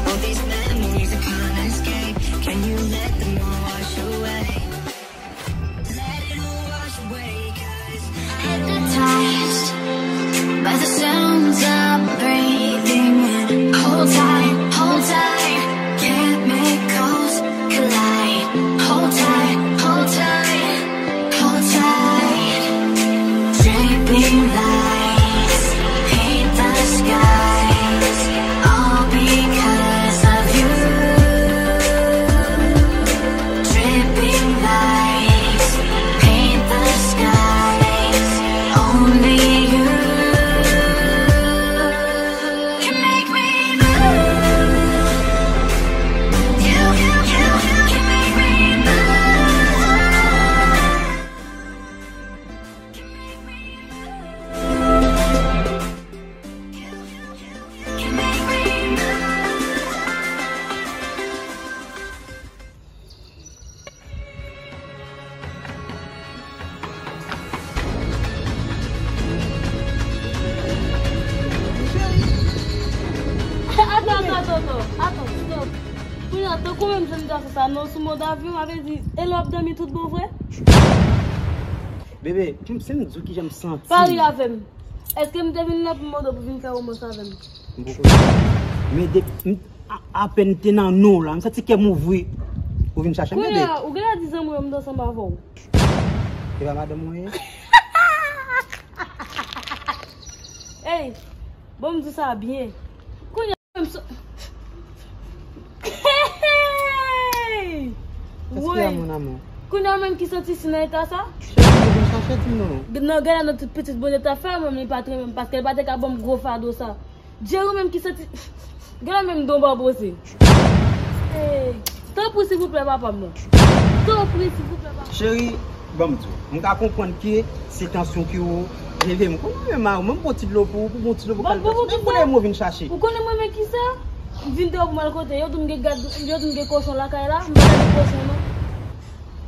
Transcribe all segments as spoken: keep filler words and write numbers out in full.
All these memories I can't escape. Can you let them all wash away? Let it all wash away, 'cause hypnotized by the sounds I'm breathing in. Hold tight, hold tight. Chemicals collide. Hold tight, hold tight. Hold tight. Dripping lights paint the skies, all because of you. Dripping lights paint the skies, only you can make me move. You, you, you, you can make me move. Atann, atann, atann, atann, stop. Kounye a, tankou menm jan m te fè sa, non, sou mòd avyon, avè di, e lè w ap dòmi tout bon vre? Bebe, m, se m di w kijan m santi m. Pale avè m. Èske m te vin la pou m mande w pou vin fè womans avè m? M poko. Men de, m, a, apèn te nan non w la, m santi kè m ouvri pou vin chache m, bebe. Kounye a, ou genlè di zanmi w yo m te ansanm avè w. E pa madanm mwen ye? Ey, bon, m di sa byen. Kounye a, menm so-, hey! Woy! Kounye a menm ki santi si nan eta sa? Cheri, m vin chache ti non. Nan gade nan tout pitit Bondye ta fè, mwen li pa t renmen m, paske l pa te ka ban m gwo fado sa. Jerry menm ki santi, gade menm don pa bwose. Hey! Tanpri silvouplè papa m non. Tanpri silvouplè papa m. Cheri, ban m di w, m ka konprann ke se tansyon ki ou leve m. Kòman menm a ou, menm bon ti dlo pou ou, pou bon ti dlo pou kalite. Bon, bon, bon, men pou lè m vin chache. Ou konnen mwen men kisa? M vin te pou m al kote, yo di m gen gad, yo di m gen kochon lakay la, m pa gade kochon non.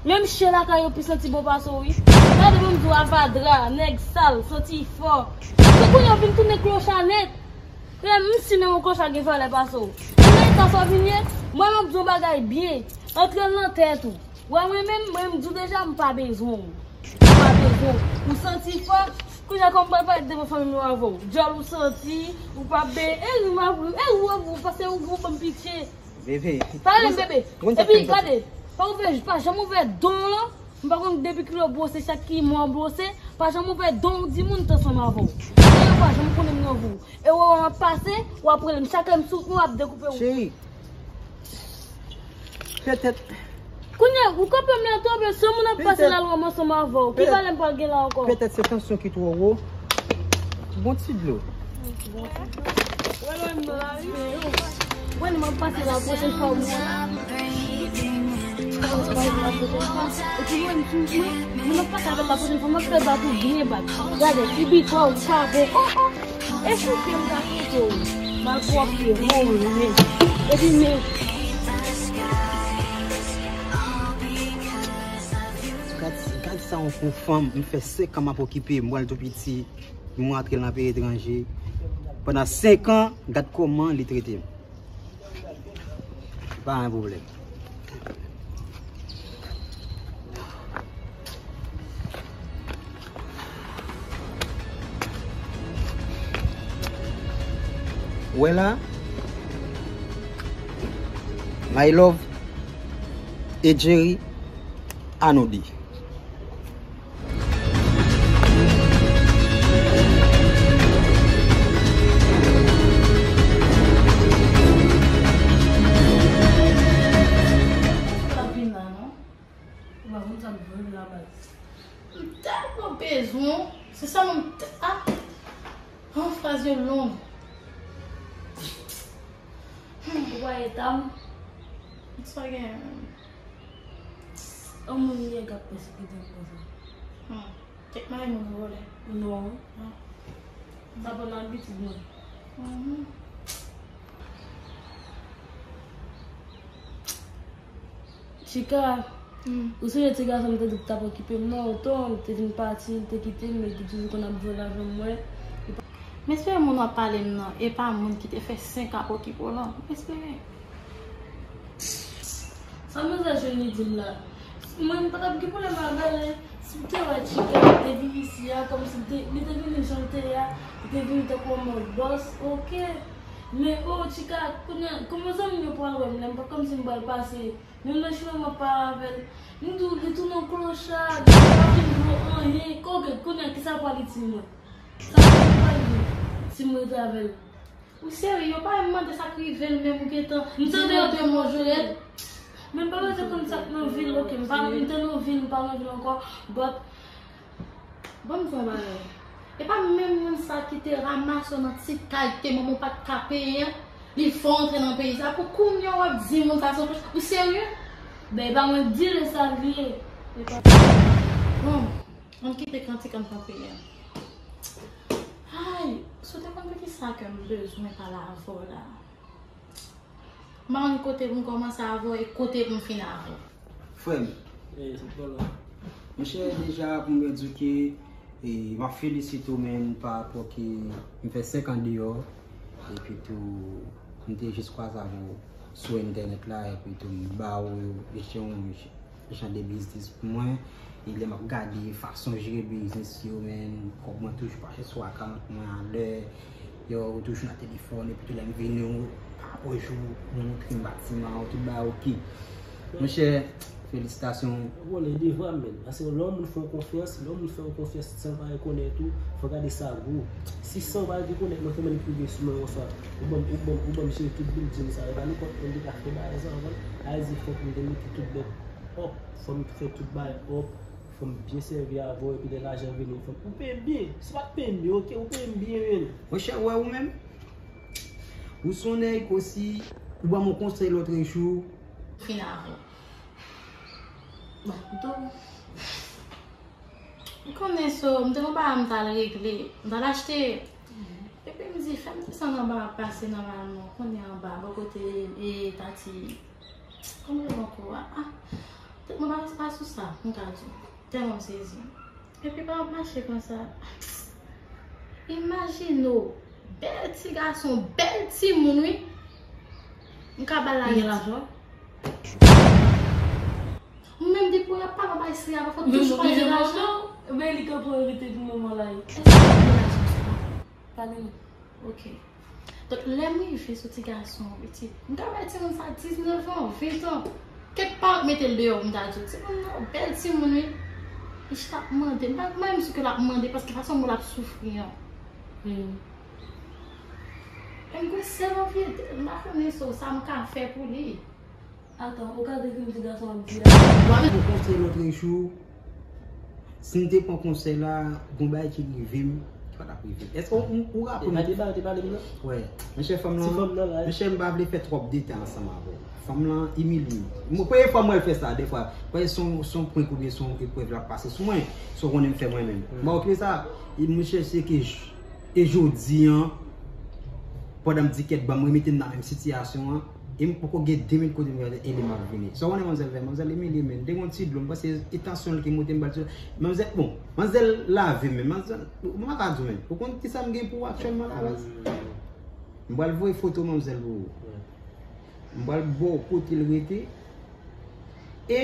Menm chen lakay yo pi santi bon pase w wi. Gade ban m di w avadra, nèg sal, santi fò. Se kounye a w vin tounen klocha nèt. Lè m si menm yon klocha gen valè pase w. Ou nan eta sa w vin ye, mwen menm m ap di w yon bagay byen. Antre l nan tèt ou. Wè mwen menm, mwen m di w deja m pa bezwen w. M pa bezwen w. Ou santi fò, kounye a kòman m pral parèt devan fanmi m yo avè w. Djòl ou santi, ou pa be, e ri m ap ri, e ou ap ri, paske ou, ou ban m pitye. Bebe. Pale m bebe. Epi gade, pa ouvè, pa janm ouvè don w lan. M pa konn depi kilè w bwose, chak ki mwa w bwose, pa janm ouvè don w di moun t ansanm avè w. Dayè w pa janm konnen m nan vi w. E w wè w ap pase, w ap rele m. Chak lè m soutni w, w ap dekoupe w. Cheri, petèt. Kounye a, ou kanpe m la tou, ebyen se moun ap pase la lwa m ansanm avè w. Ki valè m pral gen la ankò? Petèt se tansyon ki twò wo. Bon ti dlo. Wè lè m nan lari. Wè, m ap pase la pwochèn fwa, mwen. M ap pase la pwochèn fwa. Epi mwen, m, mwen, mwen ap pase avè l la pwochèn fwa, m ap fè bat ou byen bat. Gade, ti bikò, ou pa bon. Oh, oh. E fouke m ta fouke w. Malpwòpte, vòlè. Epi men. Gad, gad sa yon, yon fanm, m fè senk an m ap okipe, m pral tou piti. M rantre nan peyi etranje. Pandan senk an, gad kòman li trete m. Pa gen pwoblèm. Wè la, my love, e Jerry, a nou de. M tèlman bezwen w. Se sa menm. Ah! An fraz yo long. Ou pa eta m? Sa gen menm? Yon moun nèg ap pèsekite m konsa. Hmm. Kèk mari moun vòlè. Non. Non. Sa pa nan abitid mwen. Mhm. Chika, hmm, ou sonje ti gason m te di w t ap okipe m nan, otan l te vin pati, l te kite m, men li te toujou konn ap vòlè avè m, wè. M espere moun w ap pale m nan e pa moun ki te fè senk an okipe w lan. M espere. Sa manzè Johnny di m la? Mwen, m pa t ap gen pwoblèm avè l, si m te wè Chika te vin isi a, kòmsi li te, li te vin jan l te ye a, li te vin tankou yon mòd bòs, oke. Men, o, Chika, kounye a, kòman zanmi yo pral wè m la, m pa kòmsi m pral pase, menm nan chimen m ap pale avè l, m di w, li tounen yon klocha, li pa vin jwe anyen, oke, kounye a, kisa l pral itil mwen? Sa m pral di si m rete avè l? Ou serye? Ou pa menm mande sa k rive l menm ou gentan. M tande yo te mo Joël. Men m pa bezwen konn sa k nan vil, oke, m pa, m te nan vil, m pa nan vil ankò, but. Ban m di w yon bagay. E pa menm moun sa ki te ranmase w nan ti kay ke manman w pa t ka peye an, li fè w antre nan peyi sa. Pou kounye a w ap di moun sa se yon klocha. Ou serye? Ben, e pa mwen k di l, e sa l ye. E pa. Bon. Ann kite kantik, ann kanpe a. Ay, si w te konn poukisa ke m bezwen pale avè w la. M pa konn kote pou m kòmanse avè w e kote pou m fin avè w. Frè m, monchè, deja pou m byen di w ke, e, m ap felisite w, men, pa rapò ke m fè senk an deyò, epi tou, m te jis kwaze avè w sou entènèt la, epi tou, m ba w yon jan de biznis pou mwen. E lè m ap gade fason w jere biznis yo, men, kòb mwen toujou pase sou akant mwen alè. Yo, ou toujou nan telefòn, epi tou lè m vini, ou pa pran jou, ou montre m batiman, ou tout bagay oke. Monchè, felisitasyon. Ou konnen devan, men. Paske lè yon moun fè w konfyans, lè yon moun fè w konfyans san w pa rekonèt ou, fò w gade sa gwo. Si san w pa rekonèt mwen, fè mwen li prive sou mwen yon swa. Ou ban m, ou ban m, ou ban m jere tout bilding sa. E pa nenpòt moun ki ka fè bagay sa, ou konprann? Sa vle di fòk m te mete tout bèt up, fò m fè tout bagay up, fò m byen sèvi avè w, epi lè lajan vini, fò m, ou peye m byen. Si w pa t peye m byen, oke, ou peye m byen, men. Monchè, ou wè ou menm? Ou se yon nèg osi, ou ban m yon konsèy lòt jou. Fin avè w. Bon, m tou. Ou konnen so, m te gon bagay m t al regle, m t al achte. Epi m di, fè m desann anba, pase nòmalman, konnen anba, bò kote, e, Tati, kòman l ankò a? Ah, tèt mwen pa, pa sou sa, m ka di w. Tèlman m sezi. Epi pa ap mache konsa. Imajine w, bèl ti gason, bèl timoun, wi. M ka ba l lajan. Li gen lajan? Ou menm depi w ap pale bay sri a, fò toujou pale de lajan. Men li kanpe rete pou moman la. Èske ou gen lajan sa? Pa gen non. Oke. Donk, lè m rive sou ti gason an, pitit, m ka bay timoun sa diznèf an, ven an. Kèk paran mete l deyò, m ta di w, timoun nan, bèl timoun, wi. Li chita ap mande. M pa, m pa menm si ke l ap mande, paske fason l ap soufri an. Hmm. E m gen sèl anvi ede l, m pa konnen so, sa m ka fè pou li. Atan, ou ka di ki m ti gason ap di a. Ou pa vin pou konsèy lòt jou. Si m te pran konsèy la, gon bagay ki rive m, ki pa t ap rive m. Èske ou, ou, ou raple w? Te pale, te pale, te pale m nan? Wè. Monchè, fanm lan, ti fanm nan la, monchè, m pa vle fè twòp detay ansanm avè w. Fanm lan imilye m. Mwen, premye fwa m wè l fè sa, defwa, paske se yon, se yon prank oubyen se yon eprèv l ap pase sou mwen. Se w konnen m fè mwen menm. M pa okipe sa. E monchè, se ke j-, e jodi an, pandan m di kèt ban m remete m nan menm sitiyasyon an, e m poko gen de minit kote m gade e li m ap vini. Sa w konnen manmzèl fè? Manmzèl imilye m, men m te gon ti dlo, m panse e tansyon l ki moute m pral ti. Manmzèl, bon, manmzèl lave men, manmzèl, mwen pa ka di w men. Ou konn kisa m gen pou w aktyèlman la, baz? M pral voye foto manmzèl pou ou. M pral ba w kote l rete. E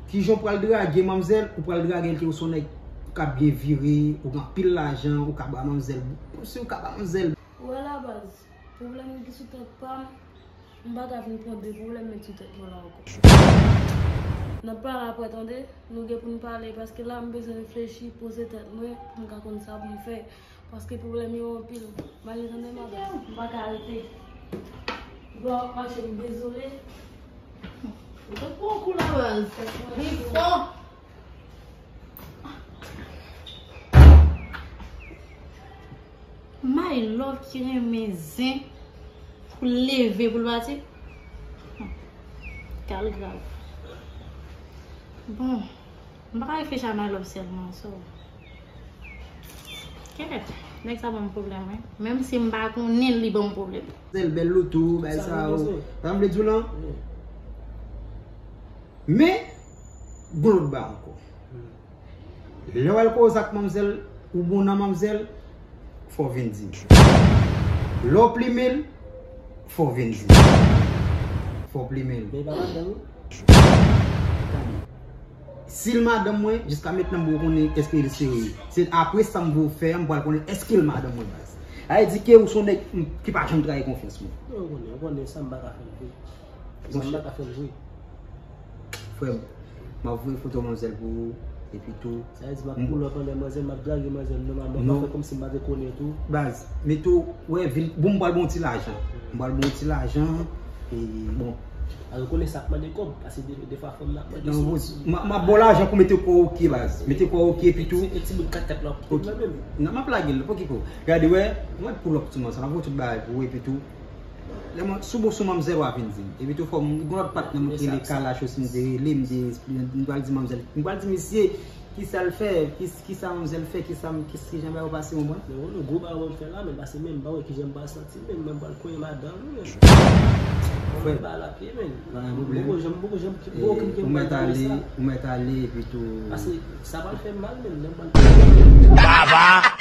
kijan w pral drage manmzèl? Ou pral drage l ke ou se yon nèg k ap byen vire, ou gen anpil lajan, ou ka ba manmzèl, si ou ka ba manmzèl. Ou wè la baz, pwoblèm ki sou tèt pa m, m pa ka vin pran de pwoblèm met sou tèt mwen la ankò. N ap pale apre tande, nou gen pou n pale, paske la m bezwen reflechi, poze tèt mwen, pou m ka konn sa pou m fè. Paske pwoblèm yo anpil. M ale tande madanm. M pa ka rete. Bon, mache m dezole. Ou te pran kou la baz. Li fò. My love ki renmen zen pou leve pou l pati. Ka l grav. Bon. M pa ka reflechi a my love sèlman, so. Kèt, nèg sa ban m pwoblèm, wi. Menm si m pa konnen l, li ban m pwoblèm. Sèl bèl loto, bay sa yo. Sa m vle di w lan. Men, gon lòt bagay ankò. Lè w al koze ak manmzèl, ou bon nan manmzèl, Fò w vin di m. Lè w plimen l, fò w vin di m. Fò w plimen l. Men pa madanm ou? Tande. Si l madanm mwen, jiska mentnan m poko konnen èske l serye. Se apre sa m vo fè a, m pral konnen èske l madanm mwen baz. Sa vle di ke ou se yon nèg m, ki pa janm trayi konfyans mwen. Non, ou konnen, ou konnen sa m pa ka fè l vre. Sa m pa ka fè l vre. Frè m, m ap voye foto manzèl pou ou, epi tou. Sa vle di m ap pull up anlè manzèl, m ap drage manzèl nòmalman, m ap fè kòmsi m pa te konnen tou. Baz, mete w, wè, vin, bon, m pral ba w ti lajan. M pral ba w ti lajan, e bon. Alò, konnen sa ap mande kòb, paske de, defwa fanm nan ap mande sou. M ap ba w lajan pou mete kò w oke, baz. Mete kò w oke, epi tou. E ti bout kat kat la, pou mwen menm. Non, m ap lage l, pou ki kou. Gade, wè, mwen pull up sou manzèl, m ap voye tout bagay pou ou, epi tou. Lè mwen, sou bon sou manmzèl w a vin di m. Epi tou fò m, gon lòt patnè m ki rele Kalacho, si m te rele, m te, m pral di manmzèl, m pral di misye, kisa l fè, ki, kisa manmzèl fè, kisa, ki, kijan bagay yo pase, ou konprann? Men ou, gwo bagay w ap fè la, men pase men m pa wè kijan m pral santi, men mwen pral konyen madanm ou, men. Frè. Mwen ba l apye, men. Pa gen pwoblèm. Poko janm, poko janm, poko janm ki m pral pale sa. Ou mèt ale, epi tou. Pase sa pral fè m mal, men lè m pral. Baba!